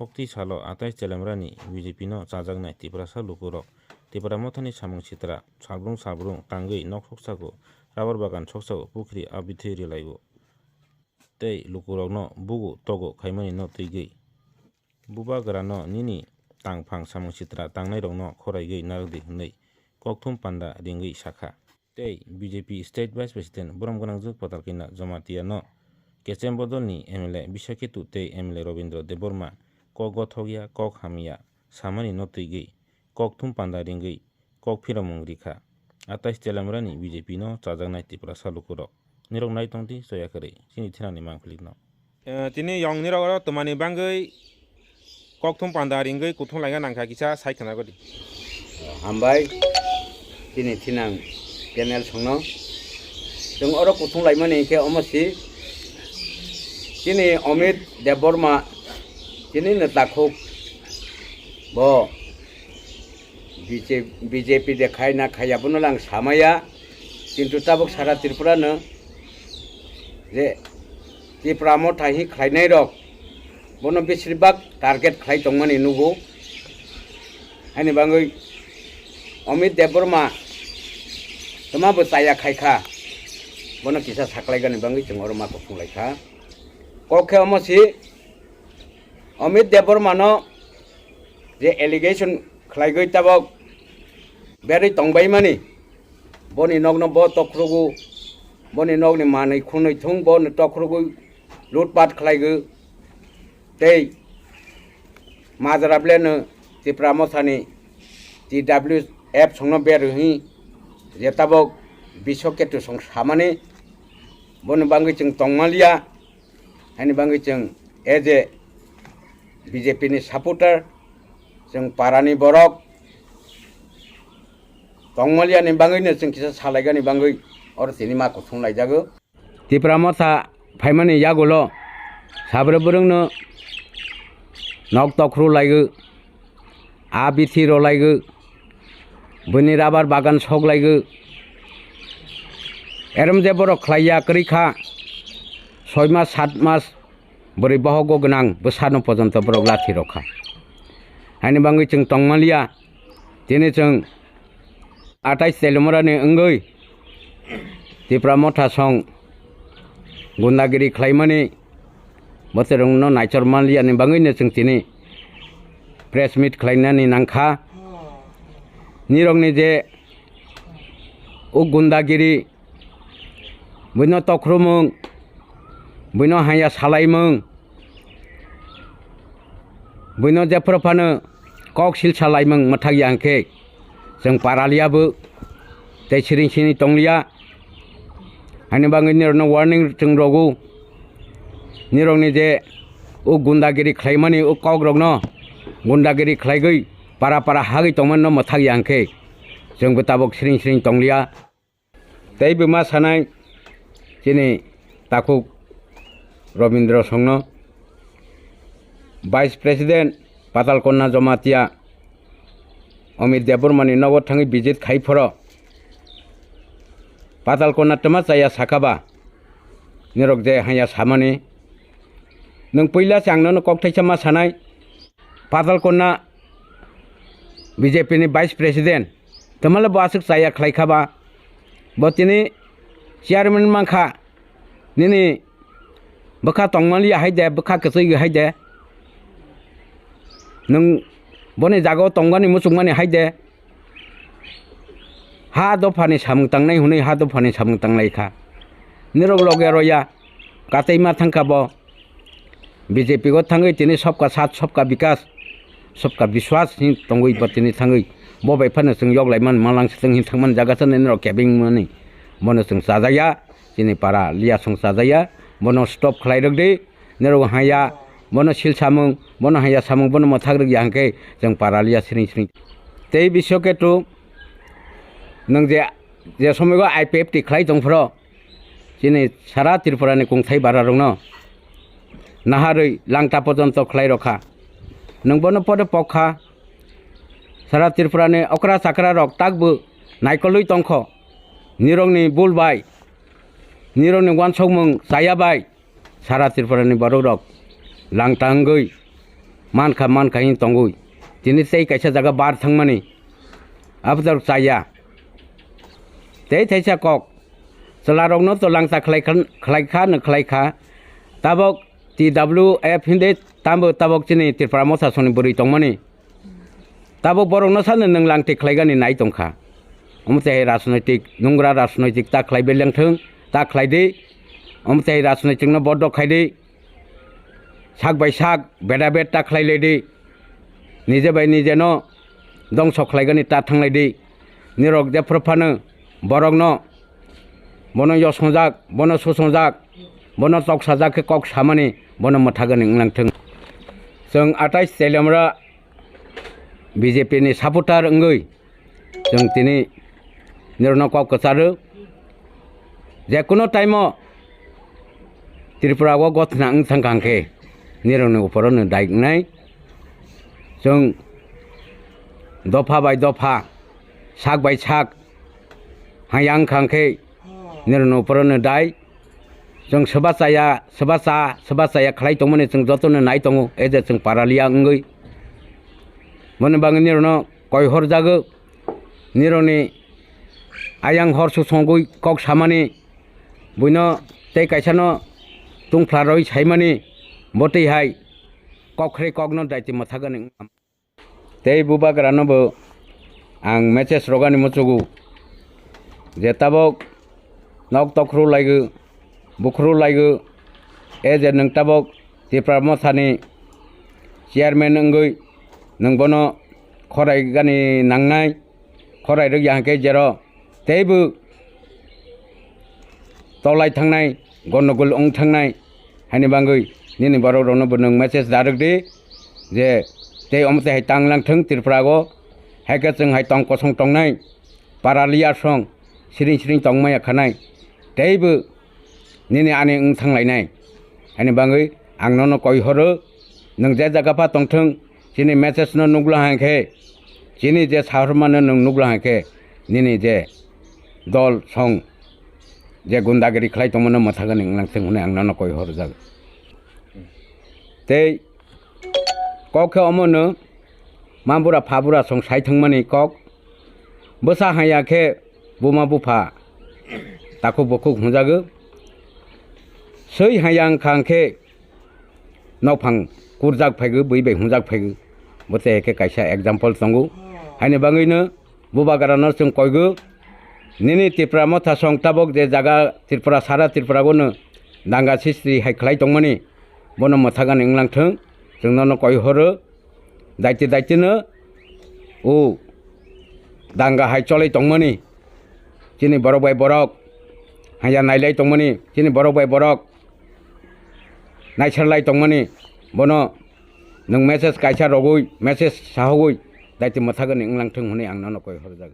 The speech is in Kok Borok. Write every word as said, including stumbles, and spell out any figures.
Kokti salo atais Telamrani B J P no chajaknai Tiprasa lukurok Tipra Mothani samung sitra salbrung salbrung tangwi nok soksago, rabar bagan soksago, pukhri abithi rilaio tei lukurokno bugu togo khaimani no twigwi, bubagrano nini tangphang samung sitra tangnairokno khoraigwi narwkdi hwnwi kokthum panda ringwi sakha. Tei B J P State Vice President Borom Gwnangju Patalkina Jamatia no Kechem bodolni M L A Biswaketu tei M L A Robindra Debbarma kok gothokya, kok hamya samani no twigwi kokthum panda ringwi kok phiromung rikha. Atais Telamrani B J P no chajaknai Tiprasa lukurok. Nirok nai tongdi choya kwrwi chini thinani mangphilikno. Eh, tini yong nirok oro twmani bangwi kokthum panda ringwi kuthum laina nangkha kisa sai khna godi. Hambai, chini thinang channel songno. Chwng oro kuthum laimani khe omo si chini Amit Debbarma chini neta khuk bo B J P de khai na khaiya bono lang samaya, kintu tabuk sara Tripura no je Tipra Motha hi khlainai rok bono beshirbak target khlai tongmani nugo. Haini bangwi Amit Debbarma tama bo chaya khai kha, bono kisa saklaigani bangwi chwng oro ma kuthum lai kha. Kok khe omo si Amit Debbarmano je allegation khlaigwi tabok berwi tongbaimani, boni nokno bo tokhrogo, boni nokni manwi khunwi thung, boni tokhrogo lutpat khlaigo, tei majra bleno Tipra Mothani T W F songno berwi hwnwi je tabok Biswaketu song samani, boni bangwi chwng tongmaliya. Haini bangwi chwng as a B J P ni supporter, chwng parani borok tongmaliani bangwino chwng kisa salaigani bangwi oro tini ma kuthum laijago. Tipra Motha phaimani yagulo sabra bwrwngno nok tokhru laigo. A bithi rwlaigo, buini rabar bagan soklaigo. Erom je borok khlaiya kwrwi kha, soi mas, sat mas bwrwi bohogo gwnang bwsano pojonto borok lathi rw kha. Haini bangwi chwng tongmaliya, tini chwng atais Telamrani wngwi Tipra Motha song gundagiri khlaimani, bwtwrwngno naichor manliyani bangwino chwng tini press meet khlainani nangkha. Nirokni je o gundagiri, buino tokhormung, buino haya salaimung, buino jephuru phano kok silsa laimung mwthakya hwnkhe, chwng paraliya bo tei siring sini tongliya. Ani bagwi nirokno warning chwng rogo. Nirokni je o gundagiri khlaimani o kokrokno gundagiri khlaigwi para para hagwi tongmani no mwthakya hwnkhe, chwngbo tabok siring siring tongliya. Tei bwma sanai chini takhuk Robindra Songno, Vice President Patalkonna Jamatia Amit Debbarmani nogo thangwi visit khai phoro Patalkonna twma chaya sakha ba, nirok je hanya samani. Nwng puila se ang nono kok thaisa ma sanai, Patalkonna B J P ni Vice President, tamale bo aswk chaya khlai kha ba? Bo tini chairman man kha, nini bwkha tongmani ya hai de, bwkha kwchwi hai de. Nwng boni jaga o tongmani muchungmani hai de. Ha dophani samung tangnai hwnwi ha dophani samung tanglai kha. Nirok loge roya, katei ma thang kha bo. B J P o thangwi tini sabka saath, sabka bikas, sabka biswas hin tongwi bo tini thangwi. Bo bai phano chwng yoklai man, malang se chwng hin thangmani jaga se nini rok kebeng mani. Bono chwng chajakya, chini para liya song chajakya, bono stop khlai rwk di, nirok haya, bono sil samung, bono haya samung, bono mwthak rwk ya hwnkhe chwng para liya siring siring. Tei bisyo ketu nwng je, je somogo I P F T khlai tong phro, chini sara Tripura ni kungthai bara rokno naharwi langta pojonto khlai rokha. Nwng bono pore pokha, sara Tripura ni okra chakra rok takbo naikolwi tongkho. Nirokni bul bai, nirokni wansokmung chaya bai, sara Tripura ni borok rok langta wngwi mankha mankha hin tongwi. Tini tei kaisa jaga bar thangmani. Abdor chaya. Tei thaisa kok. Chwlarokno to langsa khlai khan-, khlai kha, no khlai kha. Tabok T W F hinde tambo tabok chini Tripura Motha songni bwrwi tongmani. Tabok borokno sano nwng langti khlaigani nai tongkha. Omo tei hai rajnoitik, nungra rajnoitik ta khlai beleng thung, ta khlai di. Omo tei hai rajnoitikno bodo khai di. Sak bai sak, beda bed ta khlai lai di. Nije bai nije no dongso khlaigani ta thanglai di. Nirok jephru phano borokno bono yosongjak, bono susongjak, bono toksajak khe kok samani bono mwthagani wnglang thung. Chwng atais Teliamura B J P ni supporter wngwi chwng tini nirokno kok kwcharo. Je kuno time o Tripura o gothna wng thang kha hwnkhe nirokni uporo no dai wngnai. Chwng dopha bai dopha, sak bai sak, hayang kha hwnkhe nirokni uporo no dai. Chwng swba chaya, swba cha, swba chaya khlai tongmani chwng jotono nai tongo, e je chwng paraliya wngwi. Boni bagwi nirokno koi horjago, nirokni ayang hor susongwi kok samani, buino tei kaisano tungphla roi saimani, botwi hai kok khrwi kokno daiti mwthagani wngkha. Tei bubagrano bo ang message rogani muchugo je tabok nok tokhru laigo, bukhru laigo, e je nwng tabok Tipra Mothani chairman wngwi nwng bono khorai gani nangnai, khorai rwk ya hwnkhe jero teibo tolai thangnai, gondogol wng thangnai, haini bagwi nini borok rokno bo nwng message da rwk di je tei omo tei hai tang lang thung Tripura o, hai khe chwng hai tong kosong tongnai, paraliya song siring siring tong maya khanai, teibo nini ani wng thang lainai, haini bagwi ang nono koi horo, nwng je jaga pha tong thung, chini message no nukla hai khe, chini je sahormano nwng nukla hai khe, nini je dol song je gundagiri khlai tongmano mwthagani wnglang thung hwnwi ang nono koi horjak. Tei kok khe omono ma bura pha bura song sai thangmani kok, bwsa haya khe buma bupha takhuk bukhuk hwnjago, swi haya wngkha hwnkhe nokphang kurjak phaigo, bui bai hwnjak phaigo. Bo tei khe kaisa example tongo. Haini bagwino bubagrano chwng koigo, nini Tipra Motha song tabok je jaga Tripura, sara Tripura bono danga sisti hai khlai tongmani, bono mwthagani wnglang thung, chwng nono koi horo, daiti daitino o danga hai cholai tongmani, chini borok bai borok haya nailai tongmani, chini borok bai borok naisarlai tongmani, bono nwng message kaisa rogwi, message sahogwi, daiti mwthagani wnglang thung hwnwi ang nono koi horjak.